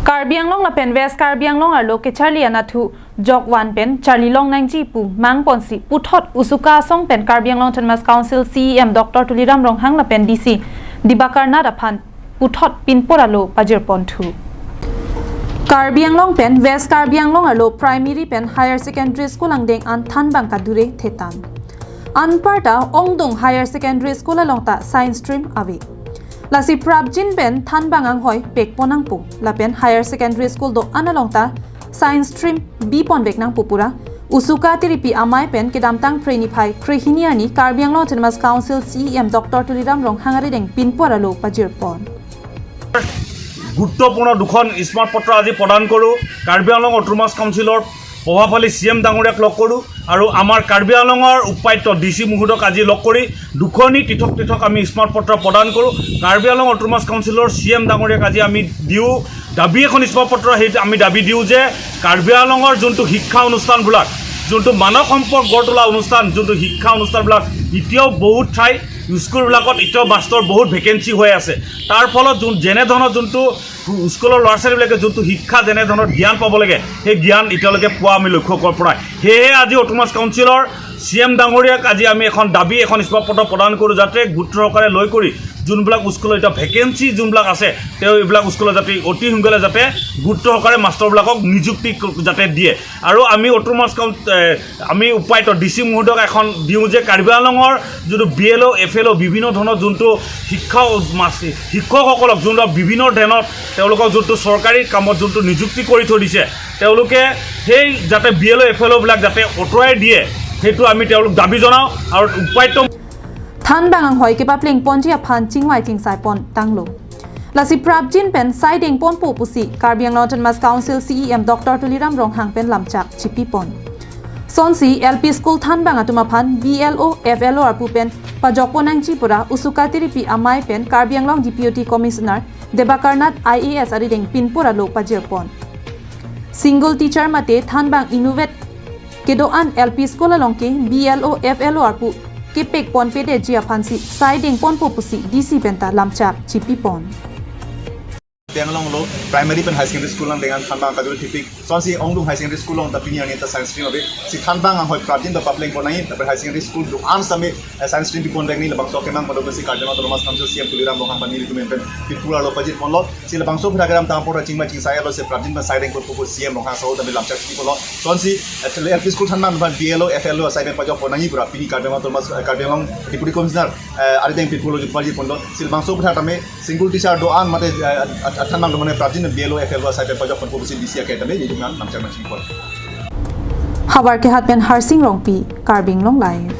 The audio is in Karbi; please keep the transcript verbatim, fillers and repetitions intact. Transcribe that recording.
Karbi Anglong lapen West Karbi Anglong arlo kecharli anatthu jokvan pen charli long nangji pu mangponsi puthot USUKA asong pen Karbi Anglong Autonomous Council CEM Doctor Tuliram Ronghang lapen DC Debakar Nath aphan puthot pinpur alo pajirponthu. Karbi Anglong pen West Karbi Anglong arlo primary pen higher secondary school angdeng an thanbang kadure thetan. Anparta ongdung higher secondary school along ta science stream ave. Lasi prapjin pen thanbang anghoi pekpon nangpo. Lapen higher secondary school do-an along ta science stream biponvek nangpo pura USUKA tiripi amei pen kedamtang Phre niphai krehini arni Karbi Anglong Autonomous Council CEM Doctor Tuliram Ronghang arideng pinpur alo pajirpon. গুৰুত্বপূৰ্ণ দুখন স্মাৰক পত্ৰ আজি প্ৰদান কৰোঁ। কাৰ্বি আংলং অট'নমাছ কাউন্সিলৰ প্ৰভাৱশালী C M ডাঙৰীয়াক লগ কৰোঁ আৰু আমাৰ কাৰ্বি আংলঙৰ উপায়ুক্ত ডি চি মহোদয়ক আজি লগ কৰি দুখনি পৃথক পৃথক আমি স্মাৰক পত্ৰ প্ৰদান কৰোঁ। কাৰ্বি আংলং অট'নমাছ কাউন্সিলৰ চি এম ডাঙৰীয়াক আজি আমি দিওঁ, দাবী এখন স্মাৰক পত্ৰ, সেই আমি দাবী দিওঁ যে কাৰ্বি আংলঙৰ যোনটো শিক্ষা অনুষ্ঠানবিলাক, যোনটো মানৱ সম্পদ গঢ় তোলা অনুষ্ঠান, যোনটো শিক্ষা অনুষ্ঠানবিলাক এতিয়াও বহুত ঠাই স্কুলবিলাকত এতিয়াও মাষ্টৰ বহুত ভেকেঞ্চি হৈ আছে। তাৰ ফলত যোন যেনেধৰণৰ যোনটো স্কুলৰ ল'ৰা ছোৱালীবিলাকে যোনটো শিক্ষা, যেনেধৰণৰ জ্ঞান পাব লাগে, সেই জ্ঞান এতিয়ালৈকে পোৱা আমি লক্ষ্য কৰিব পৰা নাই। সেয়েহে আজি অট'নমাছ কাউন্সিলৰ চি এম ডাঙৰীয়াক আজি আমি এখন দাবী, এখন স্মাৰক পত্ৰ প্ৰদান কৰোঁ, যাতে গুৰুত্ব সহকাৰে লৈ কৰি যোনবিলাক স্কুলৰ এতিয়া ভেকেঞ্চি যোনবিলাক আছে, তেওঁ এইবিলাক স্কুলত যাতে অতি সোনকালে যাতে গুৰুত্ব সহকাৰে মাষ্টৰবিলাকক নিযুক্তি ক- যাতে দিয়ে। আৰু আমি অট'নমাছ কাউন এ, আমি উপায়ুক্ত ডি চি মহোদয়ক এখন দিওঁ যে কাৰ্বি আংলঙৰ যোনটো বি এল অ', এফ এল অ', বিভিন্ন ধৰণৰ যোনটো শিক্ষা মাছ- শিক্ষকসকলক যোনটো বিভিন্ন ধৰণৰ তেওঁলোকক যোনটো চৰকাৰী কামত যোনটো নিযুক্তি কৰি থৈ দিছে, তেওঁলোকে সেই যাতে বি এল অ', এফ এল অ'বিলাক যাতে আঁতৰাই দিয়ে, সেইটো আমি তেওঁলোক দাবী জনাওঁ। আৰু উপায়ুক্ত Thanbang anghoi kepaplengponji aphan chingvai chingsai pon tanglo. Lasi prapjin pen saideng ponpo pusi Karbi Anglong Autonomous Council CEM Doctor Tuliram Ronghang pen lamchak chipipon. Sonsi L P school thanbang atum aphan B L O, F L O arpu pen pajokpon nangji pura USUKA tiripi amei pen Karbi Anglong Deputy Commissioner Debakar Nath I A S arideng pinpur alo pajirpon. Single teacher mate thanbang inutvet kedo-an L P school along ke B L O, F L O arpu kepekponpedetji aphansi saideng ponpo pusi D C penta lamchak chipipon. Karbi Anglong lo primary pen higher secondary school nang dengan thanbang kajul tipik. Sonsi ongdung higher secondary school long ta pini arni ta science stream ave. Si thanbang anghoi prapjin ta paplengpon nangji, tapi higher secondary school do-an same eh, science stream piponvek nangji, labangso kemang pada si Karbi Anglong Autonomous Council CEM Tuliram Ronghang pen nelitum pen pinpur alo pajirponlo. Si labangso aphuthak kedamtang apor chingvai chingsai alo si prapjin pen saideng ponpo pu CEM Ronghang asong tame lamchak chiponlo. Sonsi eh, L P school thanbang pen B L O, F L O asai pen pajokpon nangji pura pini Karbi Anglong Autonomous, eh, Karbi Anglong Deputy Commissioner eh, arideng pinpur alo pajirponlo. Si labangso aphuthak tame single teacher do-an mate eh, at- at- thanbang do mane prapjin B L O, F L O asai pen pajokponpo pusi D C akhei tame nelitum lamchak nangchipon. Havar kehat pen Harsing Rongpi, Karbi Anglong Live.